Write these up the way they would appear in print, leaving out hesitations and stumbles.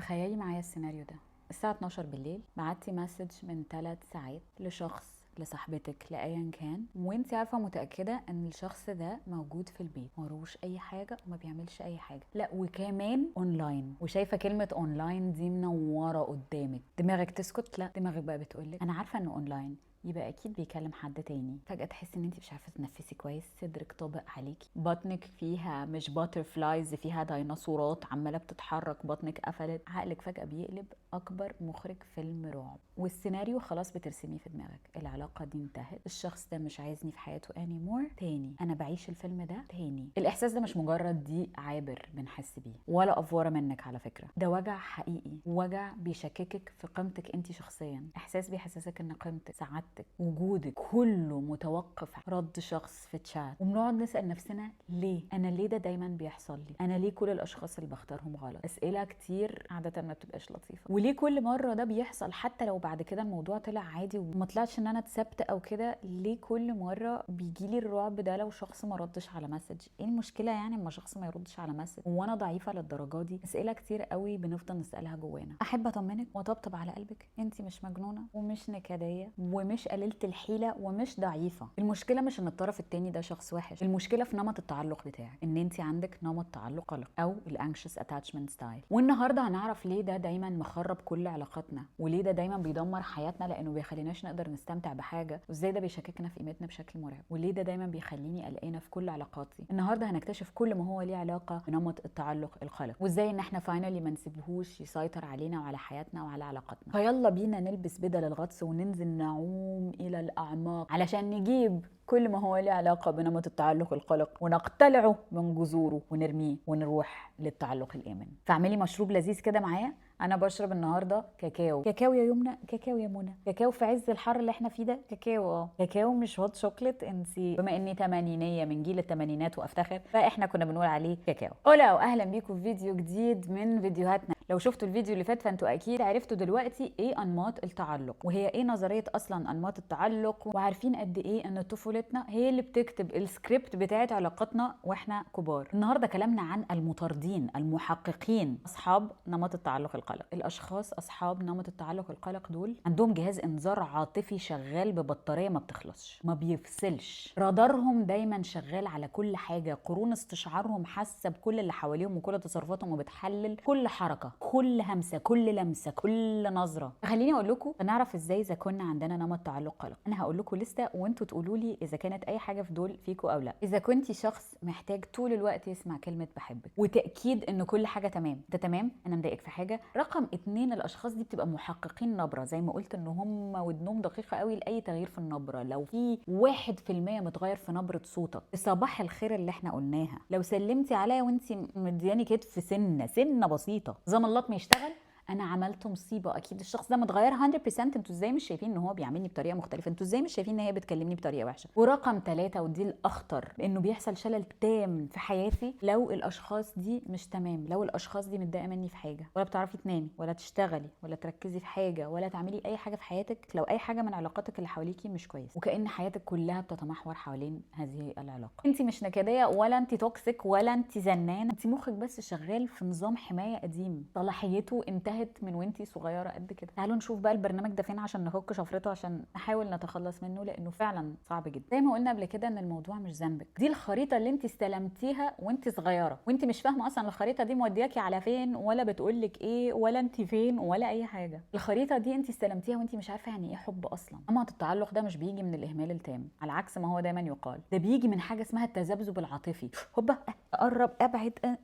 تخيلي معايا السيناريو ده، الساعة 12 بالليل بعتي message من 3 ساعات لشخص، لصاحبتك، لأيا كان، وانت عارفة متأكدة ان الشخص ده موجود في البيت، مروش اي حاجة وما بيعملش اي حاجة، لا وكمان اونلاين، وشايفة كلمة اونلاين دي منورة قدامك. دماغك تسكت؟ لا، دماغك بقى بتقولك انا عارفة انه اونلاين، يبقى اكيد بيكلم حد تاني. فجأة تحسي ان انت مش عارفة تتنفسي كويس، صدرك طابق عليكي، بطنك فيها مش butterflies، فيها ديناصورات عمالة بتتحرك، بطنك قفلت، عقلك فجأة بيقلب اكبر مخرج فيلم رعب، والسيناريو خلاص بترسميه في دماغك، العلاقة دي انتهت، الشخص ده مش عايزني في حياته anymore تاني، انا بعيش الفيلم ده تاني. الاحساس ده مش مجرد ضيق عابر بنحس بيه ولا افوره منك على فكرة، ده وجع حقيقي، وجع بيشككك في قيمتك انت شخصيا، احساس بيحسسك ان قيمتك، سعادتك، وجودك كله متوقف رد شخص في تشات. وبنقعد نسأل نفسنا ليه انا، ليه ده دايما بيحصل لي، انا ليه كل الاشخاص اللي بختارهم غلط؟ اسئلة كتير عادة ما بتبقاش لطيفة. وليه كل مرة ده بيحصل حتى لو بعد كده الموضوع طلع عادي وما طلعش ان انا اتسبت او كده؟ ليه كل مرة بيجيلي الرعب ده لو شخص ما ردش على message؟ ايه المشكلة يعني اما شخص ما يردش على message؟ وانا ضعيفة للدرجة دي؟ اسئلة كتير قوي بنفضل نسالها جوانا. احب اطمنك واطبطب على قلبك، انت مش مجنونة ومش نكديه ومش قليله الحيلة ومش ضعيفة. المشكلة مش ان الطرف التاني ده شخص وحش، المشكلة في نمط التعلق بتاعك، ان انت عندك نمط تعلق قلق او ال anxious attachment style. والنهارده هنعرف ليه ده دايما مخرب كل علاقاتنا، وليه ده دايما بيدمر حياتنا لانه بيخليناش نقدر نستمتع بحاجة، وازاي ده بيشككنا في قيمتنا بشكل مرعب، وليه ده دايما بيخليني قلقانة في كل علاقاتي. النهارده هنكتشف كل ما هو ليه علاقة بنمط التعلق القلق، وازاي ان احنا finally ما نسيبهوش يسيطر علينا وعلى حياتنا وعلى علاقاتنا. فيلا بينا نلبس بدل الغطس وننزل نعوم الى الاعماق علشان نجيب كل ما هو له علاقة بنمط التعلق القلق ونقتلعه من جذوره ونرميه ونروح للتعلق الامن. فاعملي مشروب لذيذ كده معايا. انا بشرب النهارده كاكاو. كاكاو يا يمنى، كاكاو يا منى، كاكاو في عز الحر اللي احنا فيه ده، كاكاو. كاكاو مش hot chocolate. انتي بما اني تمانينيه من جيل الثمانينات وافتخر، فاحنا كنا بنقول عليه كاكاو. Hola واهلا بيكم في فيديو جديد من فيديوهاتنا. لو شفتوا الفيديو اللي فات فانتوا اكيد عرفتوا دلوقتي ايه انماط التعلق، وهي ايه نظرية اصلا انماط التعلق، وعارفين قد ايه ان طفولتنا هي اللي بتكتب السكريبت بتاعت علاقاتنا واحنا كبار. النهارده كلامنا عن المطاردين المحققين اصحاب نمط التعلق القلق. الاشخاص اصحاب نمط التعلق القلق دول عندهم جهاز انذار عاطفي شغال ببطاريه ما بتخلصش، ما بيفصلش، رادارهم دايما شغال على كل حاجة، قرون استشعارهم حاسه بكل اللي حواليهم وكل تصرفاتهم، وبتحلل كل حركة، كل همسة، كل لمسه، كل نظره. خليني اقول لكم نعرف ازاي اذا كنا عندنا نمط تعلق قلق. انا هقول لكم لستة وانتوا تقولوا لي اذا كانت اي حاجة في دول فيكم او لا. اذا كنتي شخص محتاج طول الوقت يسمع كلمة بحبك وتاكيد ان كل حاجة تمام، انت تمام، انا مضايقك في حاجة. رقم 2، الاشخاص دي بتبقى محققين نبره، زي ما قلت ان هم ودنهم دقيقة قوي لاي تغيير في النبرة. لو في 1% متغير في نبره صوتك، صباح الخير اللي احنا قلناها، لو سلمتي عليا وانت مدياني كتف سنة سنة بسيطة، نظام اللطم يشتغل، انا عملت مصيبة، اكيد الشخص ده متغير 100%. انتوا ازاي مش شايفين ان هو بيعاملني بطريقة مختلفة؟ انتوا ازاي مش شايفين ان هي بتكلمني بطريقة وحشة؟ ورقم 3، ودي الاخطر، انه بيحصل شلل تام في حياتي لو الاشخاص دي مش تمام، لو الاشخاص دي متضايقة مني في حاجة، ولا بتعرفي تنامي ولا تشتغلي ولا تركزي في حاجة ولا تعملي اي حاجة في حياتك لو اي حاجة من علاقاتك اللي حواليكي مش كويس، وكأن حياتك كلها بتتمحور حوالين هذه العلاقة. انت مش نكديه ولا انت toxic ولا انت زنانه، انت مخك بس شغال في نظام حماية قديم صلاحيته انتهت من وانتي صغيرة قد كده. تعالوا نشوف بقى البرنامج ده فين عشان نفك شفرته، عشان نحاول نتخلص منه لانه فعلا صعب جدا. زي ما قلنا قبل كده ان الموضوع مش ذنبك، دي الخريطة اللي انت استلمتيها وانت صغيرة، وانت مش فاهمه اصلا الخريطة دي مودياكي على فين ولا بتقولك ايه ولا انت فين ولا اي حاجة. الخريطة دي انت استلمتيها وانت مش عارفه يعني ايه حب اصلا. نمط التعلق ده مش بيجي من الاهمال التام على عكس ما هو دايما يقال، ده بيجي من حاجة اسمها التذبذب العاطفي. هوبا اقرب ابعد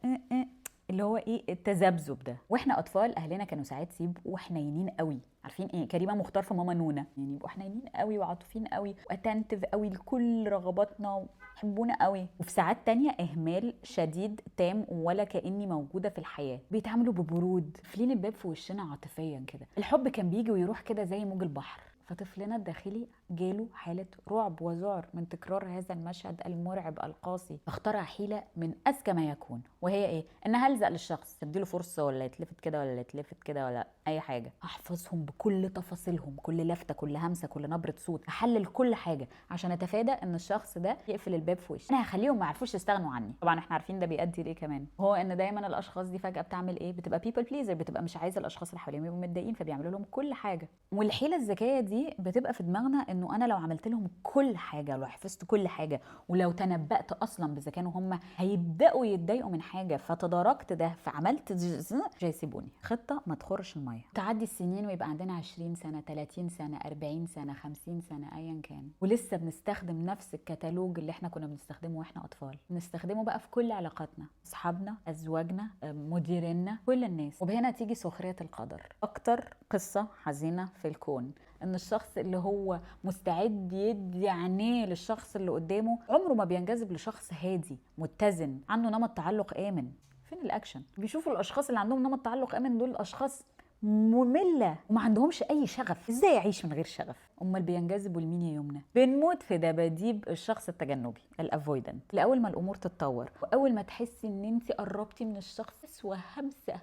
اللي هو ايه التذبذب ده. واحنا اطفال اهلنا كانوا ساعات يبقوا حنينين قوي، عارفين ايه كريمة مختار في ماما نونا، يعني يبقوا حنينين قوي وعاطفيين قوي و attentive قوي لكل رغباتنا ويحبونا قوي. وفي ساعات تانية اهمال شديد تام ولا كاني موجودة في الحياة، بيتعاملوا ببرود، قافلين الباب في وشنا عاطفيا كده. الحب كان بيجي ويروح كده زي موج البحر، فطفلنا الداخلي جاله حاله رعب وذعر من تكرار هذا المشهد المرعب القاسي، اخترع حيله من اذكى ما يكون، وهي ايه؟ ان هلزق للشخص، تديله فرصة ولا يتلفت كده ولا يتلفت كده ولا اي حاجة، احفظهم بكل تفاصيلهم، كل لفته، كل همسة، كل نبره صوت، احلل كل حاجة عشان اتفادى ان الشخص ده يقفل الباب في وشي، انا هخليهم ما يعرفوش يستغنوا عني. طبعا احنا عارفين ده بيؤدي لايه كمان، هو ان دايما الاشخاص دي فجاة بتعمل ايه؟ بتبقى people pleaser، بتبقى مش عايزه الاشخاص اللي حواليهم يبقوا متضايقين، فبيعملوا لهم كل حاجة. والحيله الذكية دي بتبقى في دماغنا انه انا لو عملت لهم كل حاجة، لو حفظت كل حاجة، ولو تنبأت اصلا باذا كانوا هم هيبداوا يتضايقوا من حاجة فتداركت ده فعملت مش هيسيبوني. خطه ما تخرش المية. تعدي السنين ويبقى عندنا 20 سنة، 30 سنة، 40 سنة، 50 سنة، ايا كان، ولسه بنستخدم نفس الكتالوج اللي احنا كنا بنستخدمه واحنا اطفال، بنستخدمه بقى في كل علاقاتنا، اصحابنا، ازواجنا، مديرينا، كل الناس. وبهنا تيجي سخرية القدر، اكتر قصة حزينة في الكون، ان الشخص اللي هو مستعد يدي عينيه للشخص اللي قدامه عمره ما بينجذب لشخص هادي متزن عنده نمط تعلق امن. فين الاكشن؟ بيشوفوا الاشخاص اللي عندهم نمط تعلق امن دول اشخاص مملة وما عندهمش اي شغف، ازاي يعيش من غير شغف؟ امال بينجذبوا لمين يا يمنى؟ بنموت في دباديب الشخص التجنبي ال avoidant. لاول ما الامور تتطور واول ما تحسي ان انت قربتي من الشخص وهمسه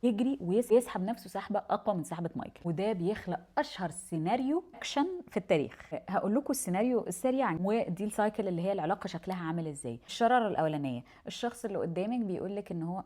يجري ويسحب نفسه سحبه اقوى من سحبه مايكل، وده بيخلق اشهر سيناريو اكشن في التاريخ. هقول لكم السيناريو السريع ودي ال cycle اللي هي العلاقة شكلها عامل ازاي. الشرارة الاولانية، الشخص اللي قدامك بيقول لك ان هو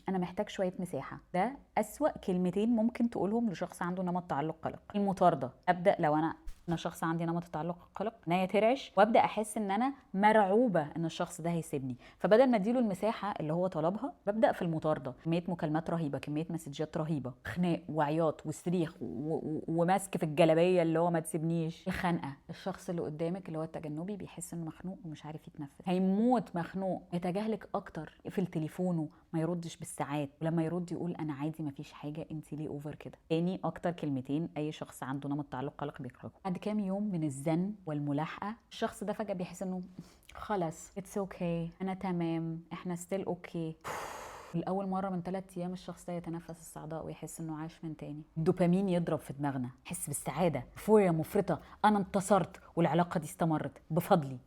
انا محتاج شوية مساحة. ده اسوأ كلمتين ممكن تقولهم لشخص عنده نمط تعلق قلق. المطارده، ابدا لو انا شخص عندي نمط تعلق قلق، عينيا ترعش وابدا احس ان انا مرعوبه ان الشخص ده هيسيبني، فبدل ما اديله المساحة اللي هو طلبها ببدا في المطارده، كمية مكالمات رهيبة، كمية مسجات رهيبة، خناق وعياط وصريخ وماسك في الجلابية اللي هو ما تسيبنيش. الخنقه، الشخص اللي قدامك اللي هو التجنبي بيحس انه مخنوق ومش عارف يتنفس، هيموت مخنوق، يتجاهلك اكتر، يقفل تليفونه، ما يردش بالساعات، ولما يرد يقول انا عادي ما فيش حاجة، انت ليه over كده؟ تاني اكتر كلمتين اي شخص عنده نمط تعلق قلق بيكرههم. بعد كام يوم من الزن والملاحقه الشخص ده فجاة بيحس انه خلاص it's okay، انا تمام، احنا still okay. لأول مرة من 3 أيام الشخص ده يتنفس الصعداء ويحس إنه عاش من تاني. الدوبامين يضرب في دماغنا، نحس بالسعادة، euphoria مفرطة، أنا انتصرت والعلاقة دي استمرت بفضلي،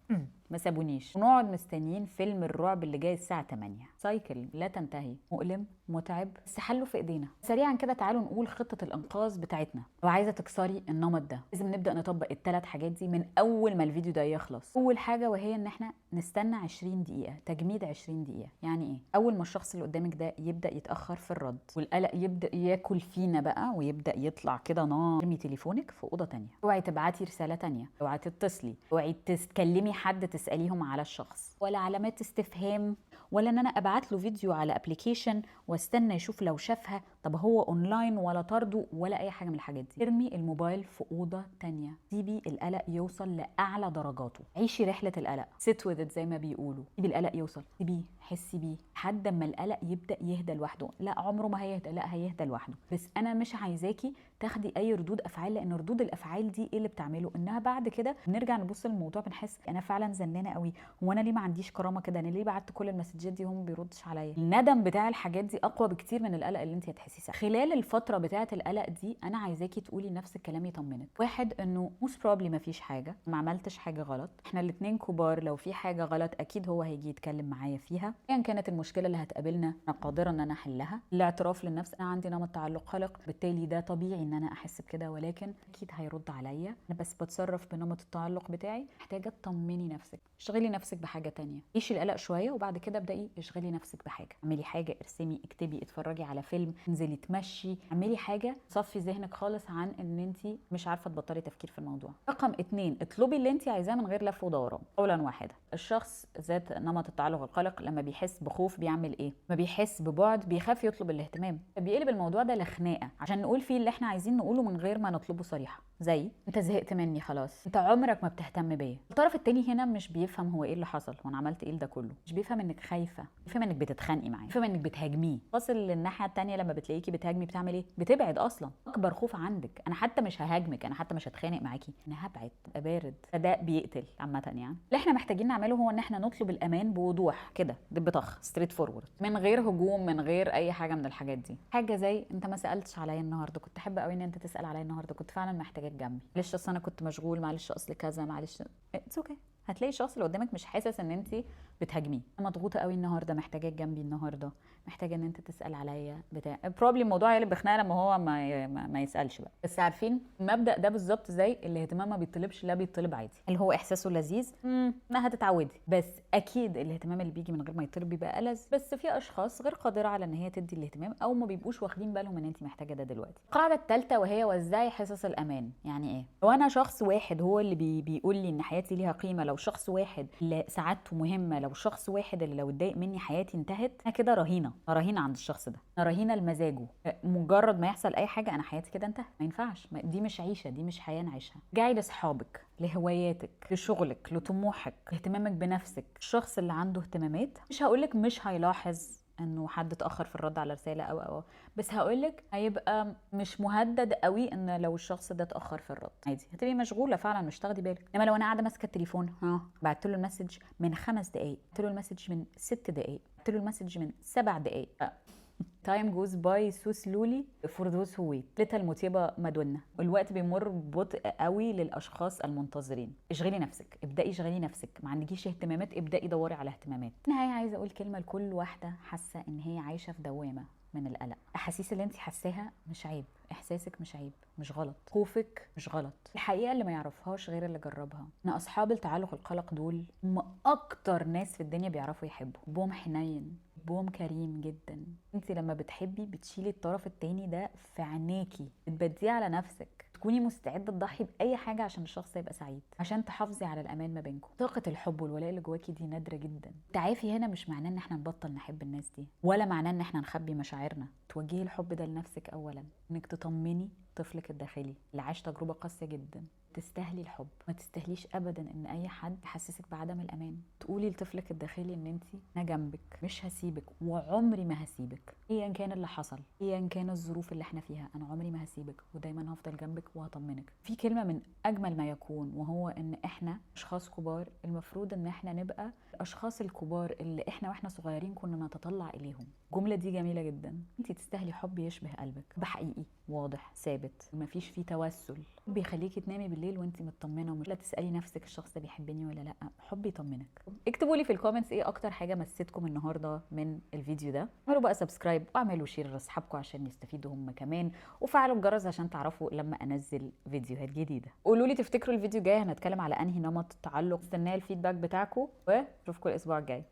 ما سابونيش. ونقعد مستنيين فيلم الرعب اللي جاي الساعة 8. cycle لا تنتهي، مؤلم، متعب، بس حله في ايدينا. سريعا كده تعالوا نقول خطة الإنقاذ بتاعتنا. لو عايزة تكسري النمط ده لازم نبدأ نطبق ال3 حاجات دي من أول ما الفيديو ده يخلص. أول حاجة وهي إن احنا نستنى 20 دقيقة، تجميد 20 دقيقة. يعني إيه؟ أول ما الشخص اللي قدامك ده يبدأ يتأخر في الرد والقلق يبدأ ياكل فينا بقى ويبدأ يطلع كده نار، ارمي تليفونك في أوضة تانية، اوعي تبعتي رسالة تانية، اوعي تتصلي، اوعي تكلمي حد تسأليهم على الشخص، ولا علامات استفهام، ولا ان انا ابعت له فيديو على application واستنى يشوف لو شافها، طب هو اونلاين ولا طرده، ولا اي حاجة من الحاجات دي. ارمي الموبايل في اوضة تانية، سيبي القلق يوصل لاعلى درجاته، عيشي رحله القلق، sit with it زي ما بيقولوا، سيبي القلق يوصل، سيبيه، حسي بيه لحد ما القلق يبدا يهدى لوحده. لا عمره ما هيهدى، لا هيهدى لوحده، بس انا مش عايزاكي تاخدي اي ردود افعال، لان ردود الافعال دي ايه اللي بتعمله؟ انها بعد كده بنرجع نبص للموضوع بنحس انا فعلا زنانه قوي، هو انا ليه ما عنديش كرامة كده؟ انا ليه بعت كل المسجات دي وهم ما بيردش عليا؟ الندم بتاع الحاجات دي اقوى بكتير من القلق اللي انت هتحسيه ساعتها. خلال الفترة بتاعه القلق دي انا عايزاكي تقولي نفس الكلام يطمنك. واحد، انه most probably ما فيش حاجة، ما عملتش حاجة غلط، احنا الاتنين كبار، لو في حاجة غلط اكيد هو هيجي يتكلم معايا فيها، ايا كانت المشكلة اللي هتقابلنا انا قادرة ان انا احلها. الاعتراف للنفس، انا عندي نمط تعلق قلق، بالتالي ده طبيعي ان انا احس بكده، ولكن اكيد هيرد عليا، انا بس بتصرف بنمط التعلق بتاعي. محتاجه تطمني نفسك، اشغلي نفسك بحاجة تانية، عيشي القلق شوية وبعد كده ابدأي اشغلي نفسك بحاجة، اعملي حاجة، ارسمي، اكتبي، اتفرجي على فيلم، انزلي تمشي، اعملي حاجة صفي ذهنك خالص عن ان انت مش عارفه تبطلي تفكير في الموضوع. رقم 2، اطلبي اللي انت عايزاه من غير لف ودوران، قولا واحدا. الشخص ذات نمط التعلق القلق لما بيحس بخوف بيعمل ايه؟ ما بيحس ببعد، بيخاف يطلب الاهتمام، بيقلب الموضوع ده لخناقه عشان نقول فيه اللي احنا عايزين نقوله من غير ما نطلبه صريحه، زي انت زهقت مني خلاص، انت عمرك ما بتهتم بيا. الطرف التاني هنا مش بيفهم هو ايه اللي حصل، هو انا عملت ايه ده كله، مش بيفهم انك خايفة، بيفهم انك بتتخانقي معاه، بيفهم انك بتهاجميه. فاصل للناحيه التانية لما بتلاقي بتلاقيكي بتهاجمي بتعمل ايه؟ بتبعد اصلا. اكبر خوف عندك، انا حتى مش ههاجمك، انا حتى مش هتخانق معاكي، انا هبعد، ابقى بارد. فده بيقتل عامة يعني. اللي احنا محتاجين نعمله هو ان احنا نطلب الامان بوضوح كده، دب طخ، straightforward، من غير هجوم، من غير اي حاجة من الحاجات دي. حاجة زي انت ما سالتش عليا النهارده، كنت احب قوي ان انت تسال عليا النهارده، كنت فعلا محتاجاك جنبي، معلش اصل انا كنت مشغول، معلش اصل كذا، معلش. it's okay. هتلاقي الشخص اللي قدامك مش حاسس ان انت بتهاجميه. انا مضغوطه قوي النهارده، محتاجاك جنبي النهارده، محتاجه ان انت تسال عليا بتاع. probably الموضوع يقلب بخناقه لما هو ما يسالش بقى. بس عارفين المبدا ده بالظبط زي الاهتمام ما بيطلبش، لا بيطلب عادي، اللي هو احساسه لذيذ، ما هتتعودي. بس اكيد الاهتمام اللي بيجي من غير ما يطلب بيبقى ألذ. بس في اشخاص غير قادرة على ان هي تدي الاهتمام، او ما بيبقوش واخدين بالهم ان انت محتاجه ده دلوقتي. القاعدة الثالثة وهي وزعي حصص الامان. يعني ايه؟ لو انا شخص واحد هو اللي بيقول لي ان حياتي ليها قيمة، لو شخص واحد اللي سعادته مهمة، لو شخص واحد اللي لو اتضايق مني حياتي انتهت، انا كده رهينة، رهينة عند الشخص ده، انا رهينة لمزاجه. مجرد ما يحصل اي حاجة انا حياتي كده انتهت. ما ينفعش، دي مش عيشه، دي مش حياة نعيشها. ارجعي لاصحابك، لهواياتك، لشغلك، لطموحك، لاهتمامك بنفسك. الشخص اللي عنده اهتمامات مش هقولك مش هيلاحظ انه حد اتاخر في الرد على رسالة او بس هقولك هيبقى مش مهدد قوي ان لو الشخص ده اتاخر في الرد عادي، هتبقي مشغولة فعلا مش تاخدي بالك. انما لو انا قاعدة ماسكه التليفون، بعت له ال message من 5 دقائق، بعت له ال message من 6 دقائق، بعت له ال message من 7 دقائق. time goes by so slowly for those who wait. ليتا المتيبة مادونا. الوقت بيمر ببطء قوي للأشخاص المنتظرين. اشغلي نفسك، ابدأي اشغلي نفسك. ما عندكيش اهتمامات ابدأي دوري على اهتمامات. في النهاية عايزة أقول كلمة لكل واحدة حاسة إن هي عايشة في دوامة من القلق. الأحاسيس اللي انت حاساها مش عيب، إحساسك مش عيب، مش غلط، خوفك مش غلط. الحقيقة اللي ما يعرفهاش غير اللي جربها، إن أصحاب التعلق القلق دول هم أكتر ناس في الدنيا بيعرفوا يحبوا. حبهم حنين، حبهم كريم جدا. انت لما بتحبي بتشيلي الطرف التاني ده في عينيكي، بتبديه على نفسك، تكوني مستعدة تضحي باي حاجة عشان الشخص يبقى سعيد، عشان تحافظي على الامان ما بينكم. طاقة الحب والولاء اللي جواكي دي نادرة جدا. التعافي هنا مش معناه ان احنا نبطل نحب الناس دي، ولا معناه ان احنا نخبي مشاعرنا. توجهي الحب ده لنفسك اولا، انك تطمني طفلك الداخلي اللي عاش تجربه قاسية جدا. تستاهلي الحب، ما تستاهليش ابدا ان اي حد يحسسك بعدم الامان. تقولي لطفلك الداخلي ان انت انا جنبك، مش هسيبك، وعمري ما هسيبك، ايا كان اللي حصل، ايا كان الظروف اللي احنا فيها، انا عمري ما هسيبك، ودايما هفضل جنبك وهطمنك. في كلمة من اجمل ما يكون، وهو ان احنا اشخاص كبار المفروض ان احنا نبقى الاشخاص الكبار اللي احنا واحنا صغيرين كنا نتطلع اليهم. الجملة دي جميلة جدا. انت تستاهلي حب يشبه قلبك، حب حقيقي واضح ثابت، مفيش فيه توسل، حب يخليكي تنامي بالليل وانت مطمنه ومش لا تسالي نفسك الشخص ده بيحبني ولا لا، حب يطمنك. اكتبوا لي في ال comments ايه اكتر حاجة مستكم النهارده من الفيديو ده. اعملوا بقى subscribe واعملوا share لاصحابكم عشان يستفيدوا هم كمان، وفعلوا الجرس عشان تعرفوا لما انزل فيديوهات جديدة. قولوا لي تفتكروا الفيديو الجاي هنتكلم على انهي نمط تعلق. استناه ال feedback بتاعكم، واشوفكم الاسبوع الجاي.